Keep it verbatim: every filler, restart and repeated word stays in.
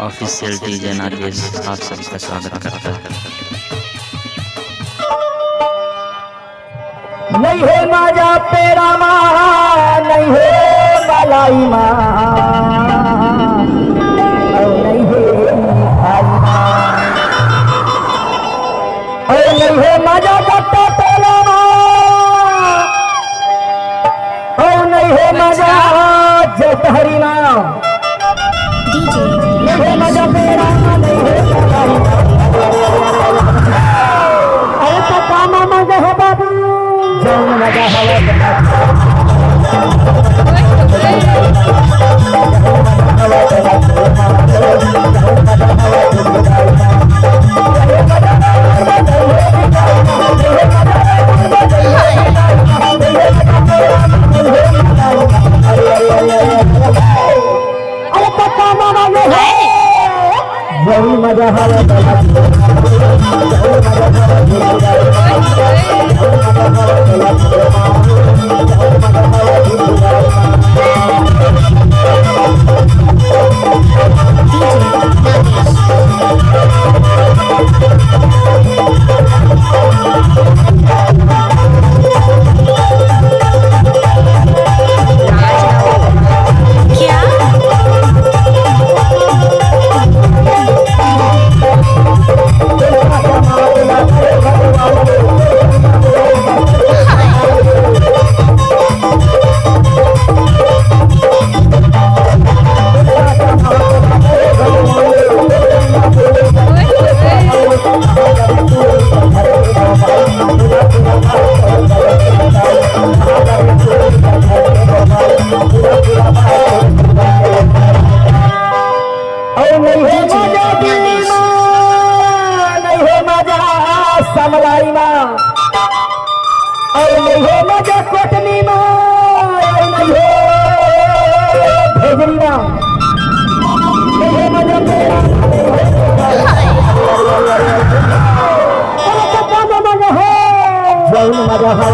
Official DJ Nagesh आप सभी का स्वागत करता है। नहीं है मजा पेड़ा मा, नहीं है मलाई मा, और नहीं है मिठाई मा, और नहीं है मजा गट्टा पेड़ा मा, और नहीं है मजा जतहरी मा। अरे तो का मामा गए हो बाबू? अरे पप्पा मामा ये है। यही मजा है। और नहीं है मजा दिल्ली मा, नहीं है मजा समलाई मा, और नहीं है मजा कोटनी मा, और नहीं है भेजरी मा, नहीं है मजा तेरा। अरे तो कौन मजा है? जौन मजा है।